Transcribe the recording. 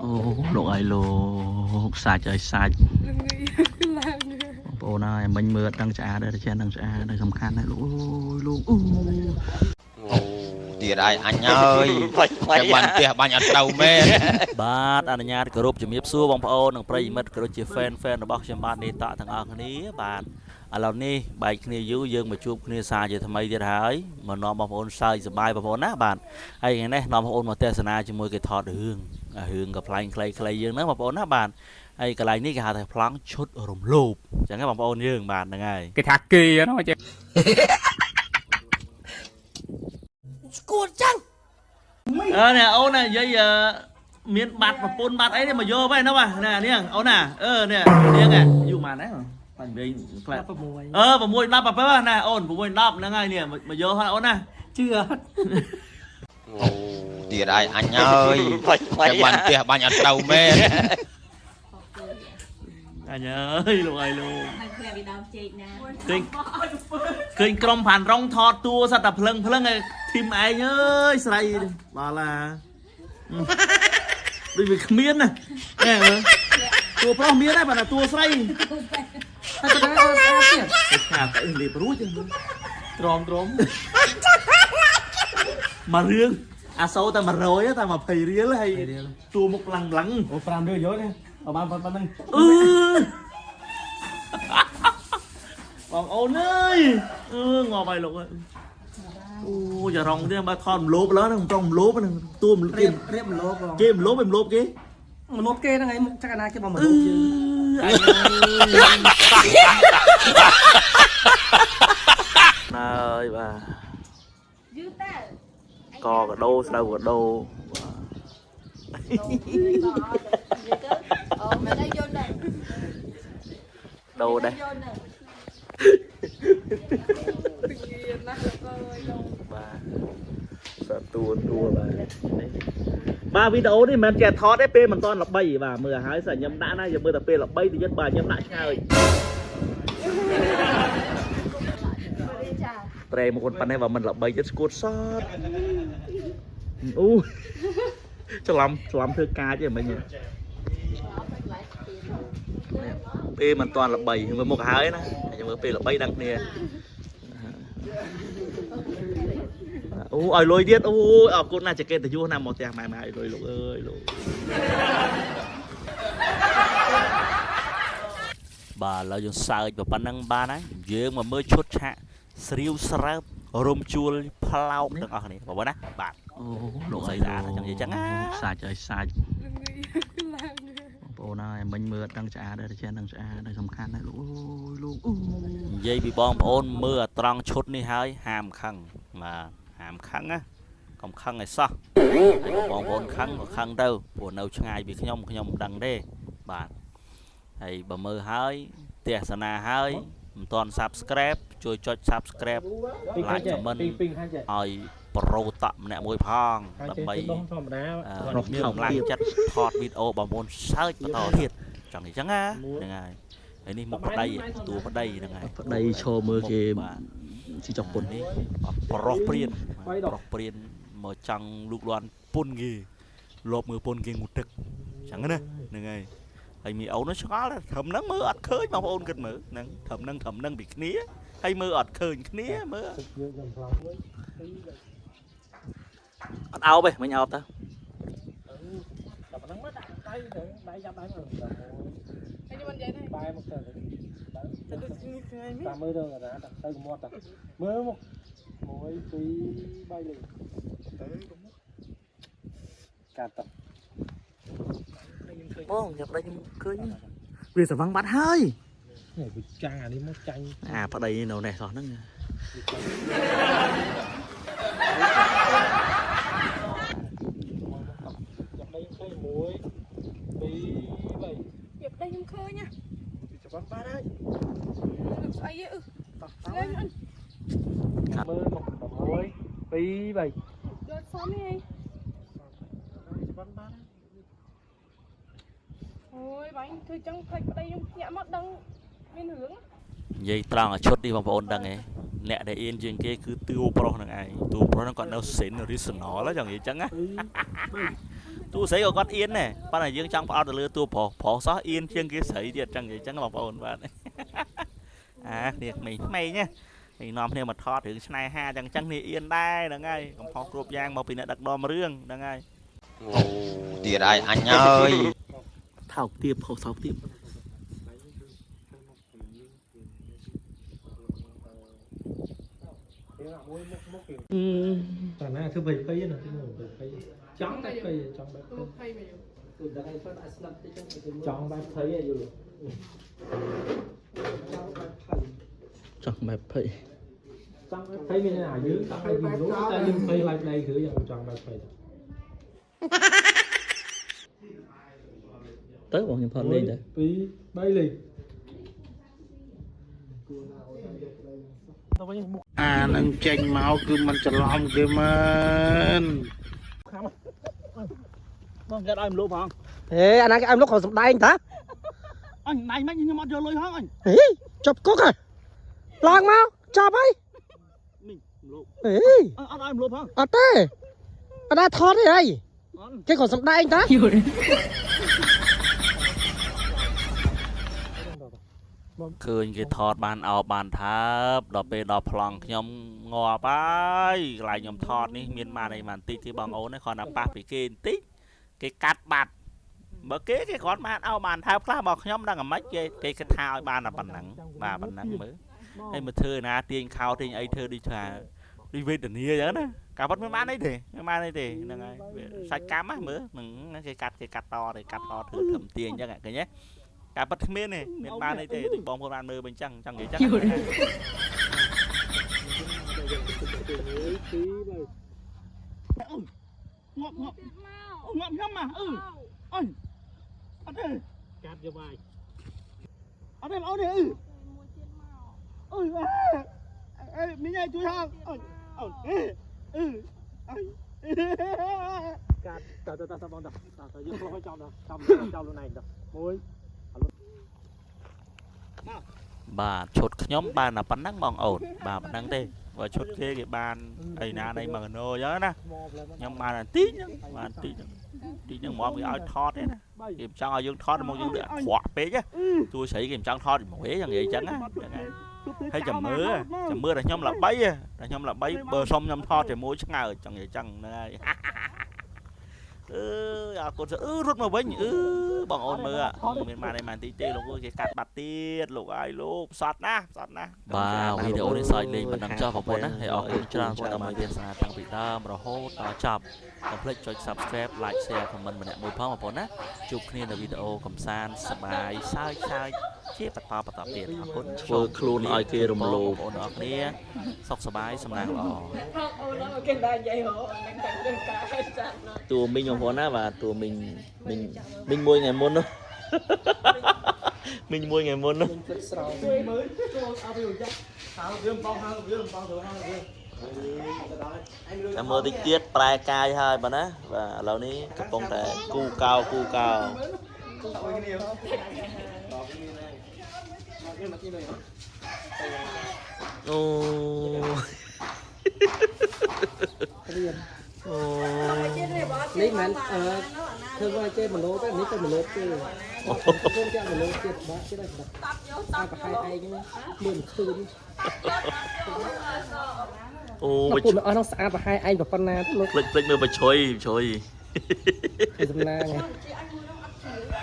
អូលោកអើយលោកសាច់អើយសាច់ ល្ងាឡើង បងប្អូនអើយមិញមើលអត់ដឹងឆ្អាតទេចេះដឹងឆ្អាតហើយសំខាន់ណាស់លោកអូយលោកអូ ទៀតហើយអញអើយតែបានផ្ទះបាញ់អត់ត្រូវមែន បាទអនុញ្ញាតគោរពជំរាបសួរបងប្អូននិងប្រិយមិត្តក៏ដូចជា fan របស់ខ្ញុំបាទនេតទាំងអស់គ្នាបាទឥឡូវនេះបែកគ្នាយូរយើងមកជួបគ្នាសាជាថ្មីទៀតហើយមកនាំបងប្អូនសើចសប្បាយបងប្អូនណាបាទហើយថ្ងៃនេះនាំបងប្អូនមកទស្សនាជាមួយគេថតរឿងរឿងកំប្លែងខ្លីៗយើងហ្នឹងបងប្អូនណាបាទហើយកន្លែងនេះគេហៅថាប្លង់ឈុតរំលោភអញ្ចឹងហ៎បងប្អូនយើងបាទហ្នឹងហើយ គេថាគេហ្នឹងចេះ អឺនេះអូនណានិយាយអឺមានបាត់ប្រពន្ធបាត់អីនេះមកយកទៅណាបាទណានាងអូនណាអឺនេះនាងអាយុប៉ុន្មានដែរបាញ់វិញផ្លែ 16 អឺ6 10ប៉ាណាអូន6 10ហ្នឹងហើយនេះមកយកហើយអូនណា ជឿអត់ ទៀតហើយអញអើយតែបានផ្ទះបាញ់អត់ត្រូវមែន អញអើយលោកអើយលោក ហើយធ្លាក់ពីដើមចេកណា ឃើញឃើញក្រុមផានរងថតតួសត្វតែភ្លឹងភ្លឹងឯធីមឯងអើយស្រីបាឡាដូចវាគ្មានណាណែមើលតួប្រុសមានដែរប៉ុន្តែតួស្រី តែទៅដល់អត់ស្អាតទៀត ទៅឆាទៅលេបរួចហ្នឹង ទ្រាំទ្រាំ មករឿងអាសូតែ100តែ20រៀលហើយតួមុខឡើងឡើង អូ5រៀលយកនេះអត់បានប៉ុណ្្នឹង អឺបងអូនអើយអឺងាប់ហើយលោកអើយអូយ៉ារងទៀតបើថតមលោបឡើយហ្នឹងមិនត្រង់មលោបហ្នឹងតួម រៀ គេ បរៀបមលោបបង គេមលោបឯមលោបគេ មលោបគេហ្នឹងឯងមុខចក្រណាគេមកម អឺ លោបយើង អញអើយណើយបាទ យឺតើ កកដោស្រូវកដោ អូមិនได้យល់ដែរ ដូដែរ យល់ដែរ ល្ងាណាស់លោកអើយលោក បាទសតួតួបាទនេះបាទវីដេអូនេះមិនមែនជាថតទេពេលមិនតាន់ល្បីបាទមើលឲ្យហើយស្អាខ្ញុំដាក់ណាយើងមើលតែពេលល្បីទៅទៀតបាទខ្ញុំដាក់ឆ្ងាយ ចា ត្រេមកคนប៉ុណ្ណេះបើមិនល្បីទៀតស្គួតសតអូច្រឡំច្រឡំធ្វើការទេមិញនេះពេលមិនតាន់ល្បីមើលមុខហើយណាខ្ញុំមើលពេលល្បីដឹងគ្នាអូឲ្យលុយទៀតអូអរគុណណាស់ចកេតយុសណាមកផ្ទះម៉ែម៉ែឲ្យលុយលោកអើយលោក បាទឥឡូវយើងសើចប៉ុណ្ណឹងបានហើយយើងមកមើលឈុតឆាកស្រាវស្រើបរំជួលផ្លោកទាំងអស់គ្នាបងប្អូនណាបាទអូលោកស្អីស្អាតចឹងនិយាយចឹងណាសាច់អើយសាច់ ល្ងាឡើង បងប្អូនអើយមិញមើលអត់ដឹងឆ្អាតទេចេះដឹងឆ្អាតហើយសំខាន់ណាស់លោកអូយលោកអូនិយាយពីបងប្អូនមើលអាត្រង់ឈុតនេះហើយហាមខឹងបាទហាមខឹងណាកុំខឹងឲ្យសោះហើយបើបងប្អូនខឹងក៏ខឹងទៅព្រោះនៅឆ្ងាយពីខ្ញុំខ្ញុំមិនដឹងទេបាទហើយបើមើលហើយទស្សនាហើយមិនទាន់ Subscribe ជួយចុច Subscribe like comment ពីងខាងចេះ ឲ្យប្រូតក់ម្នាក់មួយផងដើម្បី ធម្មតា អឺមានកម្លាំងចិត្តថតវីដេអូបងប្អូនសើចបន្តទៀតចង់និយាយចឹងណាហ្នឹងហើយហើយនេះមុខប្តីតួប្តីហ្នឹងហើយ ប្តីឈរមើលគេ បាទ ស៊ីចុកពុន នេះប្រុសព្រានប្រុសព្រានមកចង់លូកលាន់ពុនគេលបមើលពុនគេងូទឹកចឹងណាហ្នឹងហើយហើយមីអូននោះឆ្ងល់ដែរត្រឹមហ្នឹងមើលអត់ឃើញបងប្អូនគិតមើលហ្នឹងត្រឹមហ្នឹងត្រឹមហ្នឹងពីគ្នាហើយមើលអត់ឃើញគ្នាមើល យើងខ្ញុំផ្លោមួយ អត់អោបទេមិញអោបទៅ តែប៉ុណ្្នឹងមកដាក់ដៃទៅដៃចាប់ដៃមក ហើយខ្ញុំមិននិយាយដែរ បែរមកទៅ តែដូចថ្ងៃនេះ តាមមើលទៅណាទៅកមាត់តាមើលមក1 2 3លេខទៅកាត់ត បងចាប់ប្តីខ្ញុំឃើញវាស្រវឹងបាត់ហើយ នេះវាចាំងអានេះមកចាញ់ អាប្តីនៅនេះសោះហ្នឹង ចាប់ដៃឃើញ1 2 3 យកប្តីខ្ញុំឃើញណា ច្បាស់បានហើយ លោកស្អីអឺលេងអញ មើលមក1 2 3 យកសមនេះ ច្បាស់បានហើយ អូយបាញ់ធ្វើចឹងផ្លេចប្តីខ្ញុំភ្ញាក់មកដឹងមានរឿង និយាយត្រង់អាឈុតនេះបងប្អូនដឹងឯងអ្នកដែលអៀនជាងគេគឺតួប្រុសហ្នឹងឯងតួប្រុសហ្នឹងគាត់នៅសិន original ចង់និយាយចឹងណា តួស្រីក៏គាត់អៀនដែរប៉ុន្តែយើងចង់ផ្ដោតទៅលើតួប្រុសប្រុសសោះអៀនជាងគេស្រីទៀតចឹងនិយាយចឹងបងប្អូនបាទអាគ្នាក្មេងៗណាហើយនាំគ្នាមកថតរឿងស្នេហាចឹងចឹងនេះអៀនដែរហ្នឹងហើយកំហុសគ្រប់យ៉ាងមកពីអ្នកដឹកនាំរឿងហ្នឹងហើយ ទៀតហើយអញហើយ ថោកទៀបខុសថោកទៀប តែណាធ្វើបីពីណាធ្វើបីពីចង់តែពីចង់បែប 20មកយូរ ចង់បែបភ័យឯងយល់ ចង់បែបភ័យ ចង់បែបភ័យមានអាយើងចង់បែបយល់តែយើងភ័យឡាច់ដៃគឺយ៉ាងចង់បែបភ័យ ទៅបងខ្ញុំផតលេងទៅ 2 3លេង អានឹងចេញមកគឺមិនច្រឡំគេមែន បងគេឲ្យមលក់ផង ហេអាណាគេឲ្យលោកเขาសំដែងតា អញណៃមិនខ្ញុំអត់យកលុយហងអញ ហេចប់គុកហើយឡើងមកចប់ហើយ នេះមលក់ ហេ អត់ឲ្យមលក់ផង អត់ទេអត់ដែរថតទេហីគេក៏សំដែងតា ឃើញគេថតបានអោបបានថើបដល់ពេលដល់ប្លង់ខ្ញុំងាប់ហើយកន្លែងខ្ញុំថតនេះមានបានអីបានតិចទេបងអូនគ្រាន់តែប៉ះពីគេបន្តិចគេកាត់បាត់បើគេគេគ្រាន់បានអោបបានថើបខ្លះមកខ្ញុំដឹងអាម៉េចគេគេគិតថាឲ្យបានតែប៉ុណ្ណឹងបាទប៉ុណ្ណឹងមើលហើយមកធ្វើណាទាញខោទាញអីធ្វើដូចថាដូចវេទនាអញ្ចឹងណាការពិតមិនបានអីទេមិនបានអីទេហ្នឹងហើយវាសាច់កម្មណាមើលហ្នឹងគេកាត់គេកាត់តគេកាត់តធ្វើធំទាញអញ្ចឹងឃើញទេការពិតគ្មានទេមានបានអីទេដូចបងប្អូនបានមើលវិញអញ្ចឹងចង់និយាយអញ្ចឹង ងាប់ងាប់ងាប់ខ្ញុំមកអឺអញអត់ទេ កាត់យកបាយ អត់ទេអូនទេអឺអឺអេមីញ៉ៃជួយហងអូនអូនអឺអឺអញ កាត់តតតបងតតយើងឆ្លោះឲ្យចំតចំចំខ្លួនឯងតមួយ បាទឈុតខ្ញុំបានតែប៉ុណ្ណឹងបងអូនបាទប៉ុណ្ណឹងទេបើឈុតគេគេបានអីណានៃមួយកណូអញ្ចឹងណាខ្ញុំបានតែតិចហ្នឹងបានតិចហ្នឹងតិចហ្នឹងមកគេឲ្យថតទេណាគេមិនចង់ឲ្យយើងថតមកយើងដូចអាក្រក់ពេកទួស្រីគេមិនចង់ថតជាមួយទេយ៉ាងនិយាយអញ្ចឹងណាហ្នឹងហើយហើយចាំមើលចាំមើលតែខ្ញុំល្បីតែខ្ញុំល្បីបើសុំខ្ញុំថតជាមួយឆ្ងើចង់និយាយអញ្ចឹងហ្នឹងហើយអឺអរគុណអឺរត់មកវិញអឺបងអូនមើលមានបានឯបានតិចទេលោកអើយគេកាត់បាត់ទៀតលោកអើយលោកសត់ណាស់សត់ណាស់បាទវីដេអូនេះសើចលេងប៉ុណ្ណឹងចុះបងប្អូនណាហើយអរគុណច្រើនបងប្អូនដើម្បីទស្សនាតាំងពីដើមរហូតដល់ចប់កុំភ្លេចចុច Subscribe Like Share Comment ម្នាក់មួយផងបងប្អូនណាជួបគ្នានៅវីដេអូកំសាន្តសប្បាយសើចសើចជាបន្តបន្តទៀតអរគុណ ធ្វើខ្លួនឲ្យគេរំលោភ បងប្អូនអរគ្នាសុខសប្បាយសំណាងល្អ អូននោះគេដែរនិយាយហ៎នឹងតែរឿងការឲ្យចាក់នោះ តួមីងបងប្អូនណាបាទតួមីងមីងមីងមួយថ្ងៃមុននោះមីងមួយថ្ងៃមុននោះ មើលចូលអត់វាយ៉ាហៅវាបងហៅវាបងទៅហៅវា តែមើលតិចទៀតប្រែកាយហើយបាទណាបាទឥឡូវនេះកំពុងតែគូកោគូកោអូអូ នេះមិនអឺធ្វើឲ្យចេះមលោទៅនេះទៅមលោទេកូនចាក់មលោទៀតបាក់ទៀតហើយបាក់តែប្រហែលឯងមើលមិនឃើញ អូ ពូនអស់នោះស្អាតប្រហែលឯងប៉ុណ្ណាទៅលោក ភ្លេចភ្លេចមើលបជ្រុយបជ្រុយ សំណាង